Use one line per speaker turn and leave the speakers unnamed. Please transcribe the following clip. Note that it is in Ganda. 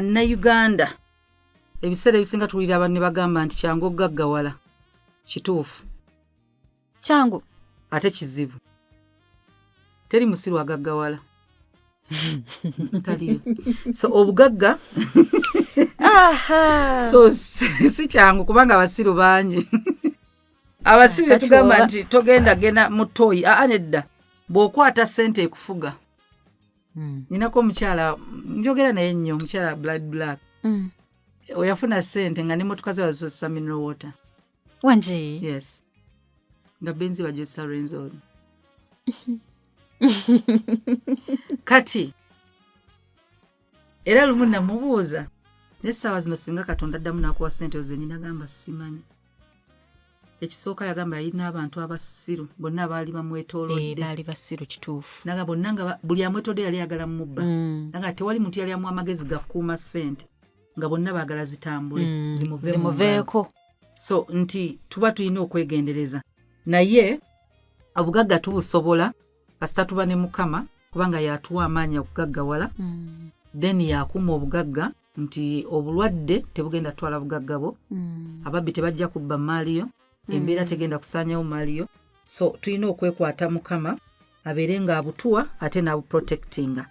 Bannayuganda ebiseera ebisinga tuwulira abantu ne bagamba nti kyangu okugaggawala. Kituufu.
Kyangu.
Ate kizibu. Teri musiru agaggawala, taliyo. So obugagga so si kyangu kubanga abasiru bangi. Abasiru
Kati
tetugamba
oba-
nti togenda genda mu toyi. Aa, nedda, bw'okwata ssente ekufuga. Ninako omukyala njogera naye nnyo, omukyala blood black. Oyafuna ssente nga nemotoka ze bazozesa mineral water.
Wangi?
Yes, nga Benz bagyozesa Rwenzori. Kati era lumu namubuuza, n'essaawa zino singa Katonda addamu n'akuwa ssente ozenyi? Nagamba, "Simanyi." Ekisooka yagamba yalina abantu abasiru bonna abaali bamwetoolodde.
Baali basiru, kituufu.
Naga bonna nga buli amwetodde yali ayagala mubba. Naga tewali muntu yali amuwa amagezi gakuuma ssente, nga bonna baagala zitambule, zimuve mu ngalo.
Zimuveeko.
So nti tuba tulina okwegendereza, naye obugagga tubusobola kasita tuba ne Mukama, kubanga yatuwa amaanyi okugaggawala. Then yakuuma obugagga nti obulwadde tebugenda kutwala bugagga bwo, ababbi tebajja kubba maaliyo, embeera tegenda kusaanyawo maaliyo. So tulina okwekwata Mukama abeere ng'abutuwa ate n'abuprotectinga.